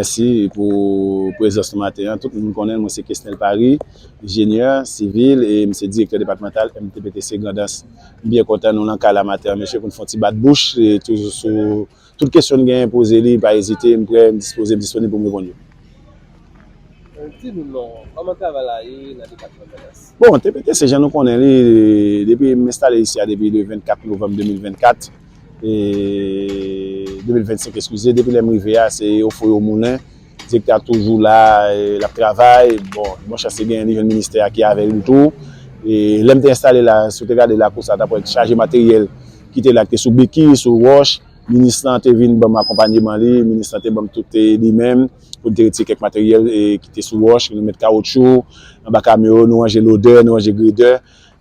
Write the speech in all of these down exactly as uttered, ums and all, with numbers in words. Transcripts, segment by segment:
Mèsi pou prezans nou maten an. Tout moun konnen mwen se Kesnel Paris, enjenyè sivil e m se direktè depatmantal M T P T C Grandans. M byen kontan nou nan kay la maten an, mesye, pou n fè yon ti bat bouch e toujou sou tout kesyon n genyen poze li, pa ezite, m prè, m dispoze, m disponib pou m reponn yo. Di nou non, kòman travay la ye nan depatman Grandans? Bon, T P T C, jan nou konnen li, depi m enstale isi a depi le vennkat novanm de mil vennkat, e, de mil vennsenk, eskize, depi lè m rive a, se yo fo yo moulen. Direktè a toujou la, e, l ap travay. Bon, bon chans te genyen li jwenn ministè a ki avè li tou. E, lè m te enstale la, si w te gade lakou sa, t ap wè chaje materyèl ki te la, ki te sou beki, sou wòch. Minis lan te vin ban m akonpanyeman li, minis lan te ban m tout e, li menm, pou n te retire kèk materyèl e, ki te sou wòch, nou met kawotchou anba kamyon yo, nou ranje lodè, nou ranje gredè.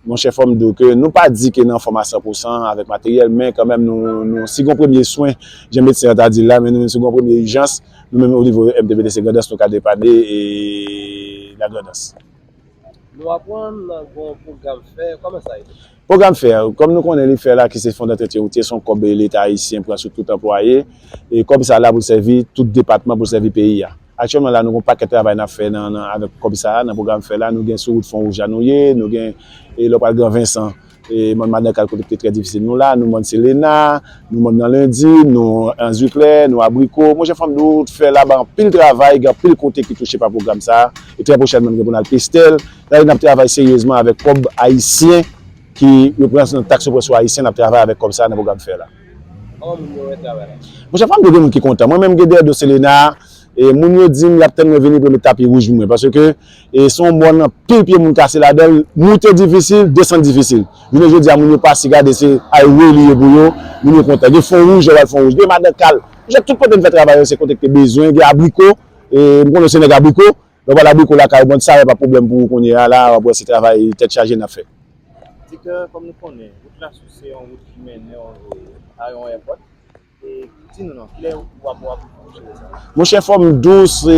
Monchè, fò m di w ke nou pa di ke n anfòm a san pou san avèk materyèl, men kanmenm nou, nou si gon premye swen, jan medsen an ta di l la, men nou menm si gon premye ijans, nou menm o nivo M T P T C Grandans, nou ka depann e Lagrandans. Nou aprann gon pwogram fè, kòman sa ye? Pwogram fè, kòm nou konnen li fè la ki se fon dantretyen woutye, se yon kòb leta ayisyen pran sou tout anplwaye. E kòb sa la pou l sèvi tout depatman, pou l sèvi peyi a. Aktyèlman la, nou gon pakèt travay n ap fè nan, nan, avèk kòb sa a, nan pwogram fè la, nou gen sou wout Fon Wouj la nou ye, nou gen, e lè w pral Gran Vensan, e mòn Madankan kote ki te trè difisil nou la, nou mòn Selena, nou mòn nan Lendi, nou Anziklè, nou Abriko. Monchè, fò m di w, fè la ba anpil travay, gen anpil kote ki touche pa pwogram sa a. E trè pwochènman, nou gen pou n al Pestèl. Sa vle di n ap travay seryezman avèk kòb ayisyen ki yo pran nan taks yo pran sou ayisyen, n ap travay avèk kòb sa a nan pwogram fè la. Kòman moun yo wè travay la? Monchè, fò m di w gen moun ki kontan. Mwen menm, gen dèyè do Selena, e moun yo di m y ap tann mwen vini pou yo met tapi wouj pou mwen. Paske e se yon mòn anpil pye moun kase ladan l, moute difisil, desann difisil. Jounen jodi a, moun yo pase gade se highway li ye pou yo, moun yo kontan. Gen Fon Wouj, lè w al Fon Wouj. Gen Madankan. Monchè, tout kote n fè travay yo, se kote ki te bezwen. Gen Abriko, e m konnen w se nèg Abriko. Lè w pral Abriko lakay ou, bon, sa pa pwoblèm pou ou kounye a la, w ap wè se travay tèt chaje n ap fè. Direktè, kòm nou konnen, wout la sou se yon wout ki mennen a yon èpòt. E di nou non, kilè w ap w ap jere sa? Monchè, fò m di w, se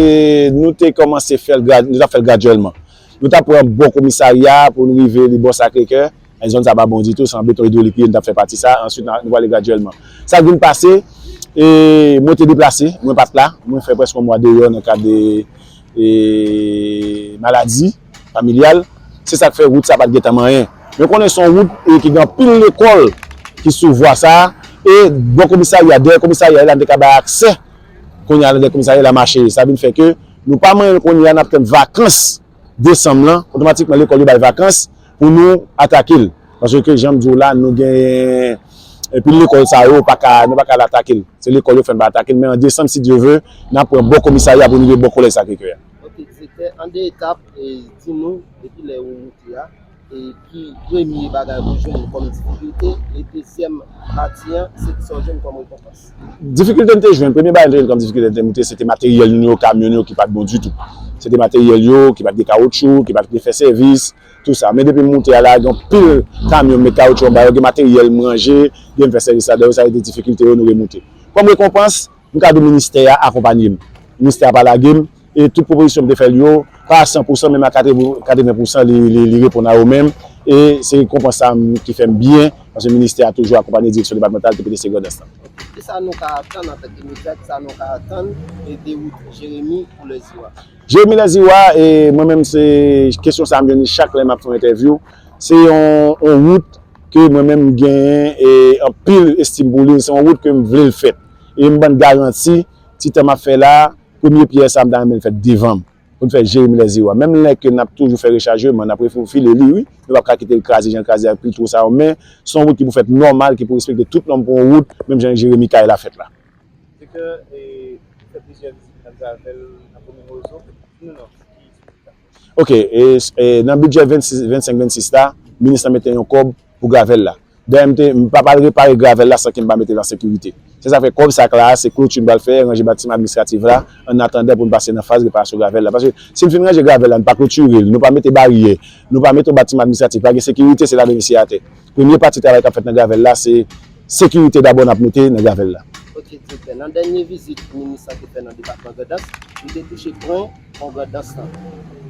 nou te kòmanse fè l, nou t ap fè l gradyèlman. Nou t ap pran bò komisarya pou n rive li bò Sakre Kè. E zòn sa pa bon ditou, se an beton idwolik li ye, nou t ap fè pati sa. Answit, nou prale gradyèlman. Sa k vin pase, e mwen te deplase, mwen pa t la. Mwen fè prèske yon mwa deyò nan kad de e, maladi familyal. Se sa k fè wout sa pa t gentan manyen. Men konnen se yon wout e, ki gen anpil lekòl ki sou vwa sa a. E bò komisarya, dèyè komisarya la, n te ka bay aksè kounye a nan dèyè komisarya la mache. Sa vin fè ke nou pa manyen l kounye a, n ap tann vakans desanm lan. Otomatikman, lekòl yo bay vakans pou nou atake l. Paske, jan m di w la, nou gen anpil lekòl sa yo, pa ka, nou pa ka al atake l. Se lekòl yo fè n pa atake l, men an desanm, si Dye ve, n ap pran bò komisarya pou n rive bò kolèj Sakre Kè a. Ok, direktè, an de etap, e, di nou, depi lè ou moute a, e ki premye bagay ou jwenn kòm difikilte, e dezyèm pati an, se kisa ou jwenn kòm rekonpans? Difikilte m te jwenn, premye bagay m te jwenn kòm difikilte m te moute, se te materyèl nou yo, kamyon yo ki pa t bon ditou. Se te materyèl yo ki pa t gen kawotchou, ki pa t gen fè sèvis, tou sa. Men depi m moute a la, gen anpil kamyon m met kawotchou anba yo, gen materyèl m ranje, gen m fè sèvis ladan yo, sa rete difikilte yo, nou remoute. Kòm rekonpans, m ka di w ministè a akonpanye m. Ministè a pa lage m, e tout pwopozisyon m te fè l yo, pa a san pou san, men a katreven pou san li, li, li reponn a yo menm. E se rekonpans sa m, ki fè m byen, paske ministè a toujou akonpanye direksyon depatmantal T P T C Grandans lan. Kisa nou ka atann antanke medya, kisa nou ka atann e de wout Jeremi pou Lèziwa? Jeremi Lèziwa, e mwen menm se kesyon sa a m jwenn li chak lè m ap fè yon entèvyou. Se yon, yon wout ke mwen menm m genyen e anpil estim pou li. Se yon wout ke m vle l fèt. E m ban n garanti, ti tan m ap fè la, premye pyè sa a m ta renmen l fèt devan m. Pou n fè Jeremi Lèziwa. Menm lè ke n ap toujou fè rechajeman, n ap refofile li, wi. Nou p ap ka kite l kraze jan l kraze ak pil twou sa yo. Men, se yon wout ki pou fèt nòmal, ki pou respekte tout nòm pou yon wout, menm jan Jeremi Kay la fèt la. Direktè, e, ou fè plizyè vizit nan Gravèl nan komin Wozo. Di nou non, ki vizit ou ta fè? Ok, e, e, nan bidjè vennsis, vennsenk vennsis la, minis lan mete yon kòb pou Gravèl la. Dayè, m te, m pa pral repare Gravèl la san ke m pa mete l an sekirite. Se sa k fè kòb sa k la a, se kloti m pral fè, ranje batiman administratif la, annatandan pou n pase nan faz reparasyon Gravèl la. Paske si n fin ranje Gravèl la, n pa klotire l, nou pa mete baryè, nou pa mete yon batiman administratif, pa gen sekirite, se ladan mesye atè. Premye pati travay k ap fèt nan Gravèl la, se sekirite dabò n ap mete nan Gravèl la. Ok, direktè, nan dènye vizit minis lan te fè nan depatman Grandans, li te touche pwen pon Grandans lan.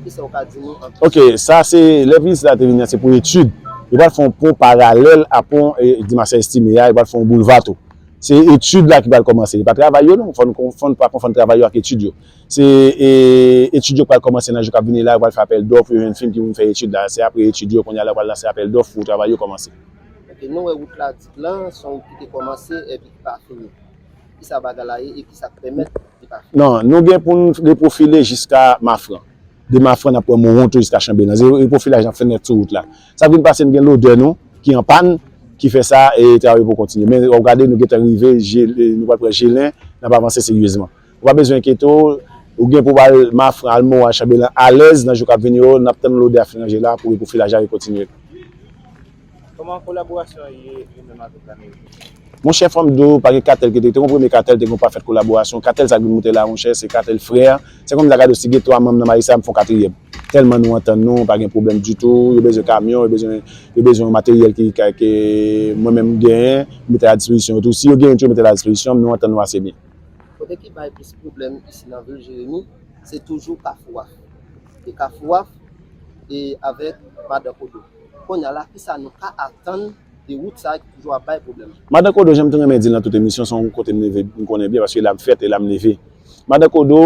Kisa w ka di nou anplis? Ok, sa se lè minis la te vini an, se pou etid. Yo pral fè yon pon paralèl a pon e, Dimasè Estime a, yo pral fè yon boulva tou. Se etid la ki pral kòmanse. E pa travay yo non, fò n, fò n, pa konfonn travay yo ak etid yo. Se e, etid yo pral kòmanse nan jou k ap vini la, yo pral fè apèl dòf, yo jwenn fim ki pou fè etid la. Se apre etid yo, kounye a la, yo pral lanse apèl dòf pou travay yo kòmanse. Ok, nou wè wout la di blan, se yon wout ki te kòmanse epi ki pa fini. Kisa bagay la ye e kisa k pèmèt li pa fini? Non, nou gen pou n repwofile jiska Mafran. De Mafran, n ap pran Moronto jiska Chanbelan. Se repwofilaj n ap fè nèt sou wout la. Sa k vin pase, n gen lodè nou ki an pàn, ki fè sa e travay yo poko kontinye. Men w ap gade, nou gentan rive, nou pral pran Jelen, n ap avanse seryezman. Ou pa bezwen enkyete w, ou gen pou w al Mafran, al Mowa, Chanbelan alèz nan jou k ap vini yo, n ap tann lodè a fin ranje la pou repwofilaj la rekontinye. Kòman kolaborasyon an ye li menm avèk Lameri? Monchè, fò m di w, pa gen katèl ki te, te gen yon premye katèl, te gen yon pafèt kolaborasyon. Katèl sa k vin moute la, monchè, se katèl frè. Se kòm sa gade si gen twa manm nan Marisa, m fè yon katriyèm. Tèlman nou antann nou, pa gen pwoblèm ditou. Yo bezwen kamyon, yo bezwen, yo bezwen yon materyèl ki, ki, ki mwen menm m genyen, m mete a dispozisyon yo tou. Si yo genyen tou, yo mete l a dispozisyon m, nou antann nou ase byen. Kote ki bay plis pwoblèm isi nan vil Jeremi, se toujou Kafou Waf. E Kafou Waf e avèk Madan Kodo. Kounye a la, kisa nou ka atann de wout sa a ki toujou ap bay pwoblèm? Madan Kodo, jan m te renmen di l nan tout emisyon, se yon kote m leve, m konnen byen, paske la m fèt e la m leve. Madan Kodo,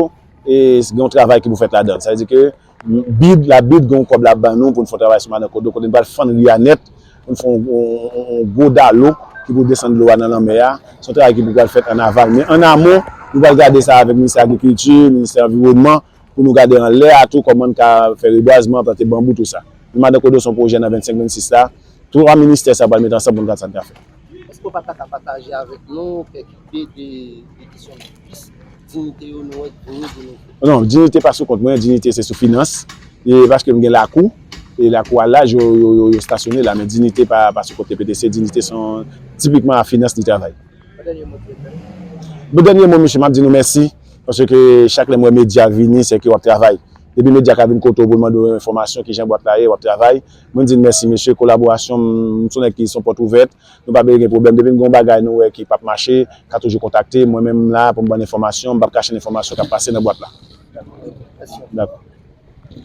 e, gen yon travay ki pou fèt ladan l. Sa vle di ke bid, la bid gen yon kòb l ap ban nou pou n fè yon travay sou Madan Kodo, kote n pral fann ri a nèt, pou n fè yon, yon, yon, yon gwo dalo ki pou desann dlo a nan lanmè a. Se yon travay ki pou pral fèt an aval. Men an amon, nou pral gade sa avèk Ministè Agrikilti, Ministè Anviwònman, pou nou gade anlè a tou kòman n ka fè rebwazman, plante banbou, tou sa. Men Madan Kodo se yon pwojè nan vennsenk vennsis la. Twa ministè sa yo pral met ansanm pou n gad sa n ka fè. Èske w pa ta ka pataje avèk nou kèk ide de, de kesyon plis diyite yo nou wè ki vini pou nou fè? Non, diyite pa sou kont mwen, diyite se sou finans. E paske m gen lakou, e lakou a laj, yo, yo, yo, yo stasyone la, men diyite pa, pa sou kont T P T C, diyite se yon, tipikman a finans li travay. Yon dènye mo, mesye, m ap di nou mèsi, paske chak lè m wè medya vini, se ke w ap travay. Depi medya ka vin kote w pou l mande w enfòmasyon, kijan bwat la ye, w ap travay. Mwen di n mèsi, mesye, kolaborasyon, m, m se yon nèg ki se yon pòt ouvèt, nou pa bezwen gen pwoblèm. Depi n gen yon bagay nou wè ki p ap mache, ka toujou kontakte m. Mwen menm m la pou m ban n enfòmasyon, m p ap kache n enfòmasyon k ap pase nan bwat la. Dakò.